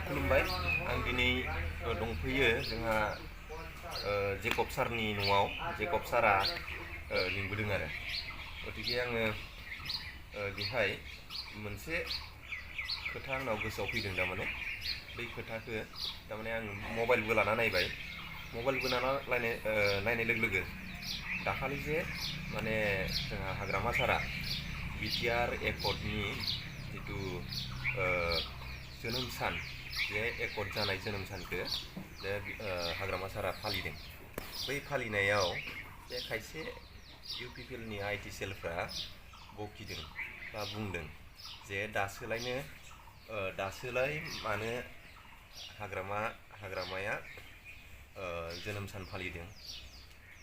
खुलुमबाय आं दिनै दंफैयो जोंहा जेकब सारनि न'आव जेकब सारा लिंबोदों आरो गतिके आङो बेहाय मोनसे खोथा आंनाव गोसोआव फैदों थारमाने बै खोथाखौ थारमाने आं मबाइलबो लाना नायबाय मबाइलबो लाना नायनाय लोगो लोगो दाखालि जे माने जोंहा हाग्रामा सारा बिटिआर एकर्डनि जितु जोनोम सान बे एकर्ड जानाय जोनोम सानखौ बे हाग्रामा सारा फालिदों बै फालिनायाव बे खायसे इउपिपिएलनि आइटि सेलफ्रा बखिदों बा बुंदों जे दासोलाय मानो हाग्रामाया जोनोम सान फालिदों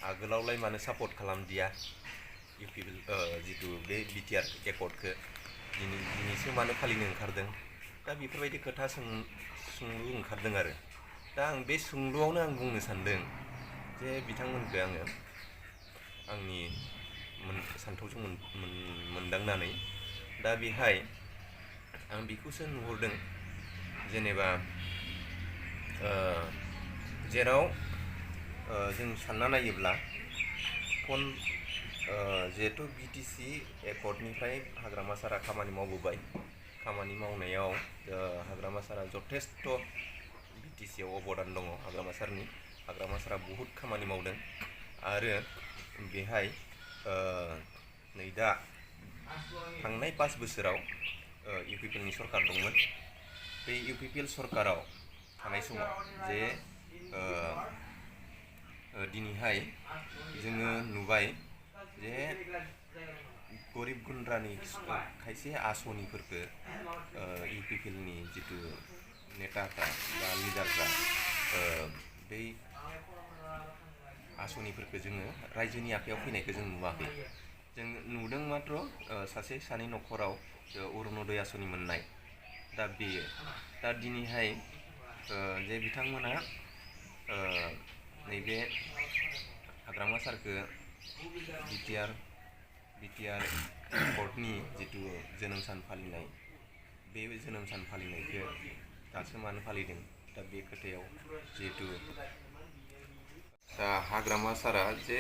आगोलावलाय मानो सापर्ट खालामदिया इउपिपिएल जितु बे बिटिआर एकर्डखौ दिनैसो मानो फालिनो ओंखारदों दा बेफोरबायदि खोथा सोंलु ओंखारदों आरो दा आं बे सोंलुआवनो आं बुंनो सानदों जे बिथांमोनखौ आङो आंनि सान्थौजों मोनदांनानै दा बेहाय आं बेखौसो नुहुरदों जेनेबा जेराव जों सानना नायोब्ला जिहेतु बिटिसि एकर्डनिफ्राय हाग्रामा सारा खामानि मावबोबाय खामानि मावनायाव हाग्रामा सारा जथेस्थ बिटिसिआव अबदान दङ हाग्रामा सारा बहुद खामानि मावदों आरो बेहाय नै दा थांनाय 5 बोसोराव इउपिपिएलनि सरकार दंमोन बे इउपिपिएल सरकाराव थानाय समाव जे दिनैहाय जोङो नुबाय जे गरिब गुन्द्रानि खायसे आसनिफोरखौ इउपिपिएलनि जितु नेताफ्रा बा लिडारफ्रा बै आसनिफोरखौ जोङो रायजोनि आखायाव फैनायखौ जों नुवाखै जों नुदों मात्र सासे सानै न'खराव अरुण'दय आसनि मोननाय दा बेयो दा दिनैहाय जे बिथांमोना नैबे हाग्रामा सारखौ बिटिआर एकर्डनि जितु जोनोम सान फालिनाय बे जोनोम सान फालिनायखौ दासो मानो फालिदों दा बे खोथायाव जिहेतु दा हाग्रामा सारा जे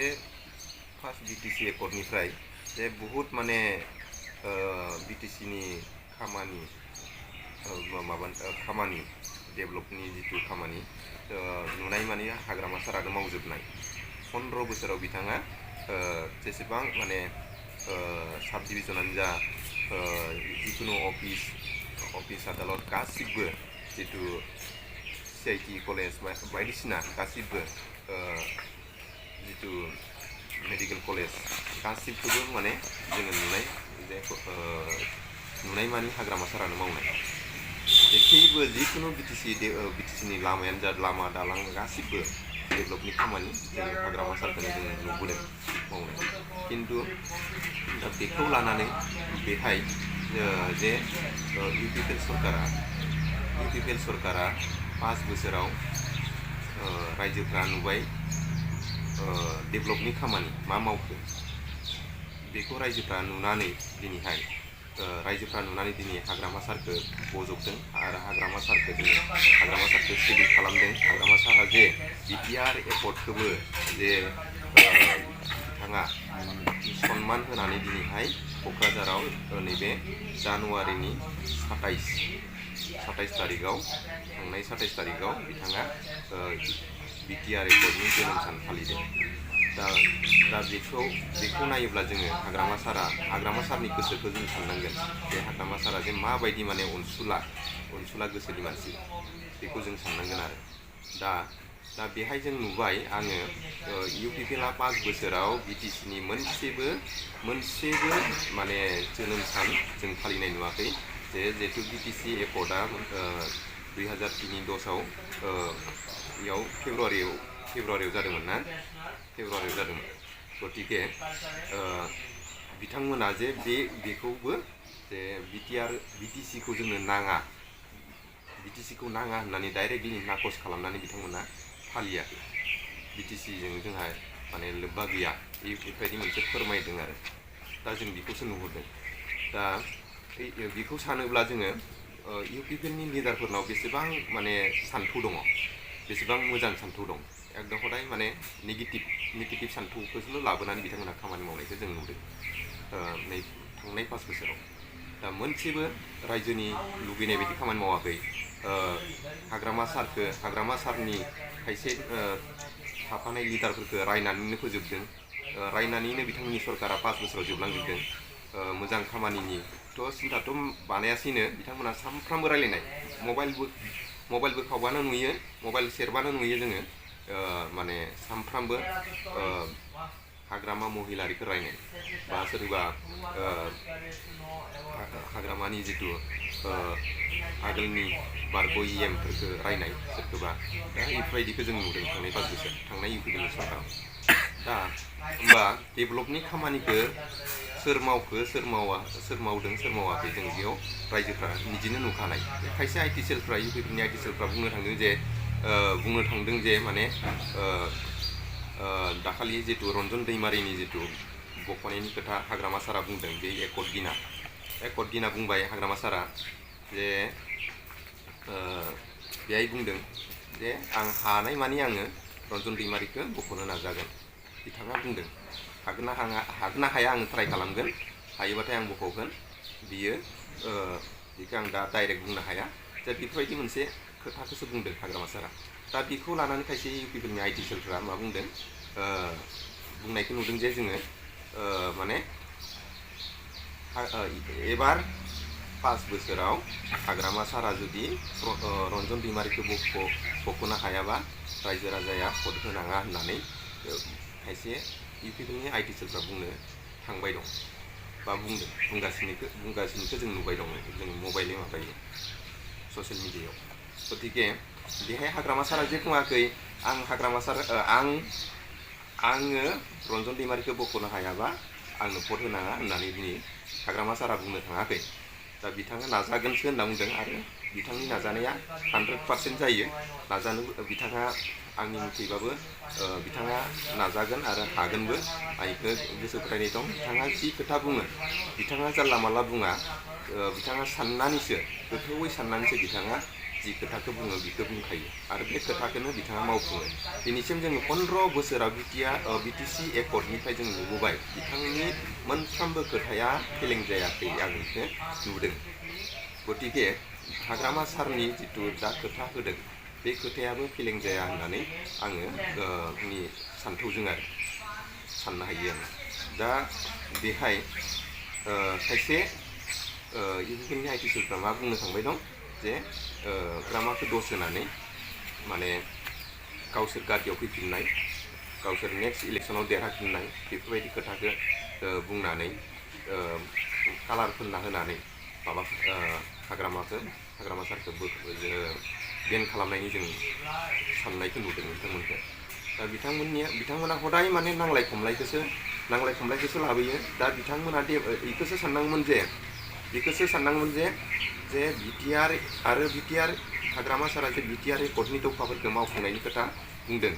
फार्स्ट बिटिसि एकर्डनिफ्राय जे बहुद माने बिटिसिनि खामानि डेभेलपनि जितु खामानि नुनाय माने हाग्रामा सारानो मावजोबनाय 15 बोसोराव बिथाङा जेसेबां माने साब डिभिजनानो जा जिखुनु अफिस आदालत गासिबो जितु सिआइटि कलेज बायदिसिना गासिबो जितु मेडिकेल कलेज गासिबखौबो माने जोङो नुनाय मानि हाग्रामा सारानो मावनाय जेखैबो जिखुनु बिटिसिनि लामायानो जा लामा दालां गासिबो डेभेलपनि खामानि जों हाग्रामा सारखौनो जों नुबोदों मावनाय खिन्थु दा बेखौ लानानै बेहाय जे इउपिपिएल सरकारा 5 बोसोराव रायजोफ्रा नुबाय डेभेलपनि खामानि मा मावखो बेखौ रायजोफ्रा नुनानै दिनै हाग्रामा सारखौ बजबदों आरो हाग्रामा सारखौ सिबिक खालामदों हाग्रामा सारा जे बिटिआर एकर्डखौबो जे बिथाङा सनमान होनानै दिनैहाय क'क्राझाराव नैबे जानुवारिनि 27 थारिखआव बिथाङा बिटिआर एकर्डनि जोनोम सान फालिदों दा बेखौ नायोब्ला जोङो हाग्रामा सारनि गोसोखौ जों साननांगोन बे हाग्रामा सारा जे माबायदि माने अनसुला गोसोनि मानसि बेखौ जों साननांगोन आरो दा बेहाय जों नुबाय आङो इउपिपिएलआ 5 बोसोराव बिटिसिनि मोनसेबो माने जोनोम सान जों फालिनाय नुवाखै जिहेतु बिटिसि एकर्डआ 2003-10 याव फेब्रुवारियाव जादोंमोन ना गतिके बिथांमोना जे बेखौबो जे बिटिसिखौ जोंनो बिटिसिखौ नाङा होननानै डाइरेक्टलि नाकच खालामनानै बिथांमोना फालियाखै बिटिसिजों जोंहा माने लोब्बा गैया बेबायदि मोनसे फोरमायदों आरो दा जों बेखौसो नुहुरदों दा बेखौ सानोब्ला जोङो इउपिपिएलनि लिडारफोरनाव बेसेबां माने सान्थौ दङ, बेसेबां मोजां सान्थौ दं, एकदम हदाय माने नेगेटिभ सान्थौखौसो लाबोनानै बिथांमोनहा खामानि मावनायखौ जों नुदों नै थांनाय 5 बोसोराव। दा मोनसेबो रायजोनि लुबैनाय बायदि खामानि मावाखै। हाग्रामा सारनि खायसे थाफानाय लिडारफोरखौ रायनानैनो फोजोबदों, रायनानैनो बिथांमोननि सरकारा 5 बोसोराव जोबलांजोबदों। मोजां खामानिनिथ' सिन्थाथ' बानायासैनो, बिथांमोना सानफ्रामबो रायलायनाय, मबाइलबो खावबानो नुयो, मबाइल सेरबानो नुयो जोङो माने सानफ्रामबो हाग्रामा महिलारिखौ रायनाय बा सोरबा हाग्रामानि जिथु आगोलनि बारग' EMफोरखौ रायनाय सोरखौबा, दा बेफोरबायदिखौ जों नुदों थांनाय 5 बोसोर थांनाय इउपिपिएलनि सरकाराव। दा होमबा डेभेलपनि खामानिखौ सोर मावखो, सोर मावदों, सोर मावाखै, जों बेयाव रायजोफ्रा निजेनो नुखानाय। खायसे IT सेलफ्रा, इउपिपिएलनि IT सेलफ्रा बुंनो थांदों जे माने दाखालि जितु रन्जन दैमारिनि जितु बख'नायनि खोथा हाग्रामा सारा बुंदों, बे एकर्ड गिना बुंबाय हाग्रामा सारा जे बेहाय बुंदों जे आं हानाय मानि आङो रन्जन दैमारिखौ बख'नो नाजागोन। बिथाङा बुंदों हागोन ना हाया आं ट्राइ खालामगोन, हायोबाथाय आं बख'गोन, बेखौ आं दा डाइरेक्ट बुंनो हाया। दा बेफोरबायदि मोनसे खोथाखौसो बुंदों हाग्रामा सारा। दा बेखौ लानानै खायसे इउपिपिएलनि IT सेलफ्रा मा बुंदों, बुंनायखौ नुदों जे जोङो माने एबार 5 बोसोराव हाग्रामा सारा जुदि रन्जन दैमारिखौ बख'नो हायाबा रायजो राजाया भट होनाङा होननानै खायसे इउपिपिएलनि IT सेलफ्रा बुंनो थांबाय दं बा बुंगासिनोखौ जों नुबाय दं, जों मबाइलनि माबायो ससियेल मिडियायाव। गतिके बेहाय हाग्रामा सारा जे बुङाखै आङो रन्जन दैमारिखौ बख'नो हायाबा आंनो भट होनाङा होननानै दिनै हाग्रामा सारा बुंनो थाङाखै। दा बिथाङा नाजागोनसो होनना बुंदों आरो बिथांनि नाजानाया 100% जायो। बिथाङा आंनि मथेबाबो बिथाङा नाजागोन आरो हागोनबो, आंखौ गोसो फरायनाय दं। बिथाङा जि खोथा बुङो, बिथाङा जानला मानला बुङा, बिथाङा गोथौवै साननानैसो बिथाङा जि खोथाखौ बुङो बेखौ बुंखायो आरो बे खोथाखौनो बिथाङा मावफुङो। दिनैसिम जोङो 15 बोसोराव BTC एकर्डनिफ्राय जों नुबोबाय बिथांनि मोनफ्रोमबो खोथाया फेलें जायाखै, आं बेखौ नुदों। गतिके हाग्रामा सारनि जितु दा खोथा होदों, बे खोथायाबो फेलें जाया होननानै आङो आंनि सान्थौजों आरो साननो हायो आं। दा बेहाय खायसे इउपिपिएलनि IT सेलफ्रा मा बुंनो थांबाय दं जे हाग्रामाखौ दस होनानै माने गावसोर गादियाव फैफिननाय, गावसोर नेक्स्ट इलेक्सनाव देरहाफिननाय, बेफोरबायदि खोथाखौ बुंनानै कालार फोनना होनानै माबा हाग्रामा सारखौ बेन खालामनायनि जों साननायखौ नुदों बिथांमोनखौ। दा बिथांमोना हदाय माने नांलाय खमलायखौसो लाबोयो। दा बिथांमोना बेखौसो साननांगौमोन जे BTR हाग्रामा सारा जे BTR एकर्डनि दफाफोरखौ मावफुंनायनि खोथा बुंदों,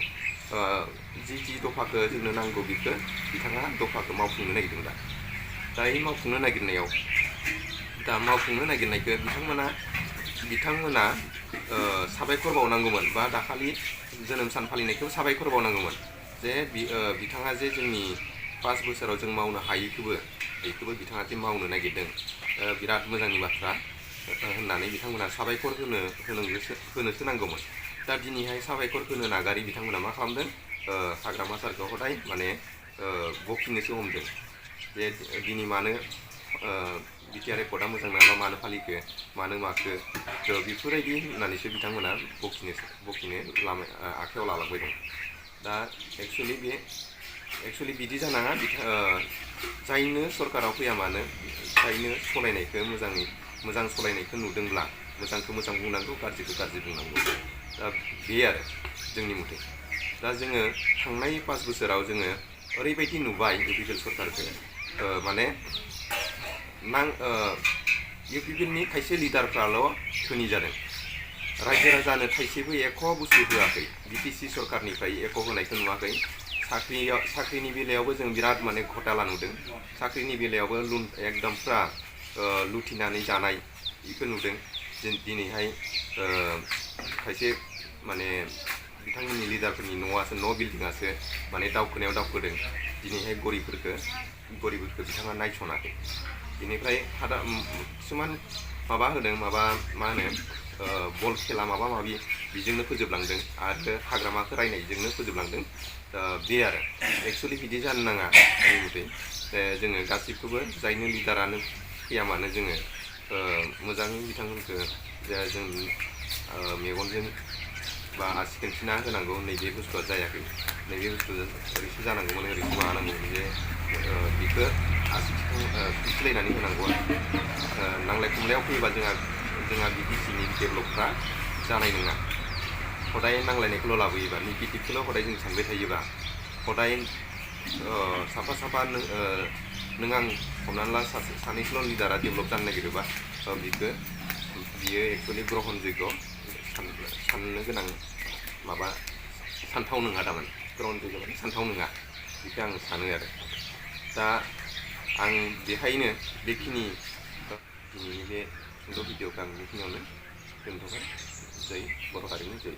जि दफाखौ जोंनो नांगौ बेखौ बिथाङा दफाखौ मावफुंनो नागिरदों। दा बे मावफुंनो नागिरनायखौ बिथांमोना साबायखर बावनांगौमोन बा दाखालि जोनोम सान फालिनायखौ साबायखर बावनांगौमोन जे बिथाङा जे जोंनि 5 बोसोराव जों मावनो हायैखौबो बिथाङा जे मावनो नागिरदों, बिराद मोजांनि बाथ्रा होननानै बिथांमोना साबायखर होनोसो नांगौमोन। दा दिनैहाय साबायखर होनो नागारै बिथांमोना मा खालामदों, हाग्रामा सारखौ हदाय माने बखिनोसो हमदों जे दिनै मानो BTR एकर्डआ मोजां नङाबा मानो फालिखो, मानो माखो, बेफोरबायदि होननानैसो बिथांमोना बखिनो आखायाव लालांबाय दं। दा एक्सुवेलि बिदि जानाङा। जायनो सरकाराव फैया मानो, जायनो सालायनायखौ मोजां सालायनायखौ नुदोंब्ला मोजांखौ मोजां बुंनांगौ, गाज्रिखौ गाज्रि बुंनांगौ। दा बे आरो जोंनि मथे। दा जोङो थांनाय 5 बोसोराव जोङो ओरैबायदि नुबाय इउपिपिएल सरकारखौ, माने इउपिपिएलनि खायसे लिडारफ्राल' धोनि जादों, रायजो राजानो थाइसेबो एख' बुस्थु होआखै। BTC सरकारनिफ्राय एख' होनायखौ नुवाखै। साख्रिनि बेलायावबो जों बिराद माने घटाला नुदों। साख्रिनि बेलायावबो एकदम फुरा लुथिनानै जानाय बेखौ नुदों। दिनैहाय खायसे माने बिथांमोननि लिडारफोरनि न'आसो न' बिल्डिंआसो माने दावखोनायाव दावखोदों दिनैहाय गरिबफोरखौ बिथाङा नायस'नाखै बिनिफ्राय किसुमान माबा होदों मा होनो बल खेला माबा माबि बिजोंनो फोजोबलांदों आरो हाग्रामाखौ रायनायजोंनो फोजोबलांदों बे आरो एक्सुवेलि बिदि जानो नाङा आंनि मथे जोङो गासिबखौबो जायनो लिडारानो फैया मानो जोङो मोजाङै बिथांमोनखौ जों मेगनजों बा आसि दिन्थिना होनांगौ नैबे बुस्थुआ जायाखै नैबे बुस्थुआ ओरैसो जानांगौमोन ओरैसो माबानांगौमोन जे बिखौ आसि दिन्थिलायनानै होनांगौ आरो नांलाय खमलायाव फैयोबा जोंहा बिटिसिनि डेभेलपफ्रा जानाय नङा हदाय नांलायनायखौल' लाबोयोबा नेगेटिभखौल' हदाय जों सानबाय थायोबा हदाय साफा नों आं हमनानै ला सानैसल' लिडारा डेभेलप जानो नागिरोबा बियो एक्सुवेलि ग्रहन जग्य साननो गोनां माबा सानथाव नङा थारमाने ग्रहन जग्य माने सानथाव नङा बेखौ आं सानो आरो दा आं बेहायनो बेखिनि दिनैनि बे सुंद' भिडिअखौ आं बेखिनियावनो दोनथ'बाय जै बर' हारिनि जै